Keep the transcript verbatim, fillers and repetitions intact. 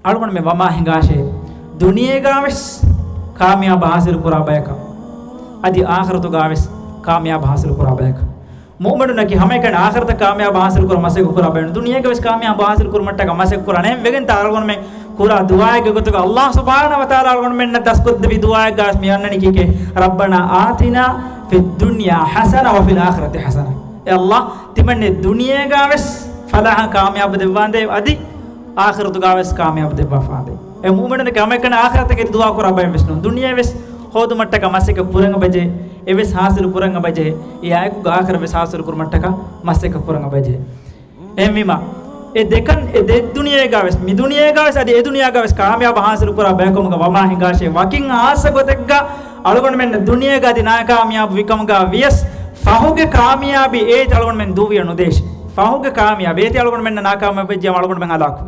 އަޅުގަނޑުމެން ވަމާ ހިނގާށޭ، ދުނިޔޭގާވެސް ކާމިޔާބު ހާސިލު ކުރާ ބަޔަކަށް، އަދި އާޚިރަތުގާވެސް ކާމިޔާބު ހާސިލު ކުރާ ބަޔަކަށް. މުއުމިނުންނަކީ ހަމައެކަނި އާޚިރަތަށް ކާމިޔާބު ހާސިލު ކުރަން މަސައްކަތް ކުރާ ބައެއް، ދުނިޔޭގަވެސް ކާމިޔާބު ހާސިލު ކުރުމަށްޓަކާ މަސައްކަތް ކުރާނެ. އެހެން ވެގެންތާ އަޅުގަނޑުމެން ކުރާ ދުޢާއެއްގެ ގޮތުގަ އައްލާހު ސުބްޙާނަހޫ ވަތަޢާލާ އަޅުގަނޑުމެންނަށް ދަސްކޮށްދެއްވި ދުޢާއެއްގަވެސް މި އަންނަނީ ކީކޭ؟ رَبَّنَا آتِنَا فِي الدُّنْيَا حَسَنَةً وَفِي الْآخِرَةِ حَسَنَةً. އޭ އައްލާ، ތިމަންނެ ދުނިޔޭގާވެސް ފަލާޙަށް ކާމިޔާބު ދެއްވާނދޭ، އަދި އާޚިރަތުގާވެސް ކާމިޔާބު ދެއްވާފާނދޭ. އެ މުއުމިނުންނަކީ ހަމައެކަނި އާޚިރަތަށް ދުޢާ ކުރާ ބައެއް ވެސް ނޫން. ދުނިޔެ ވެސް ހޯދުމަށްޓަކާ މަސައްކަތް ކުރަން އެބަޖެހޭ، އެވެސް ހާސިލު ކުރަން އެބަޖެހޭ، އެއާއެކު އާޚިރަތް ވެސް ހާސިލު ކުރުމަށްޓަކާ މަސައްކަތް ކުރަން އެބަޖެހޭ. އެހެންވީމަ، އެ ދެކަން އެ ދެ ދުނިޔޭގާވެސް، މި ދުނިޔޭގާވެސް އަދި އެ ދުނިޔާގާވެސް ކާމިޔާބު ހާސިލު ކުރާ ބަޔަކު ވުމުގަ ވަމާ ހިނގާށޭ، ވަކިން ހާއްސަ ގޮތެއްގަ އަޅުގަނޑުމެން ދުނިޔޭގަ އަދި ނާކާމިޔާބު ވިކަމުގަ ވިޔަސް، ފަހުގެ ކާމިޔާބީ އޭތި އަޅުގަނޑުމެން ދޫވިޔަ ނުދޭށޭ. ފަހުގެ ކާމިޔާބީ އޭތި އަޅުގަނޑުމެންނަށް ނާކާމިޔާބު ވެއްޖިޔާމަ އަޅުގަނޑުމެން ހަލާކު.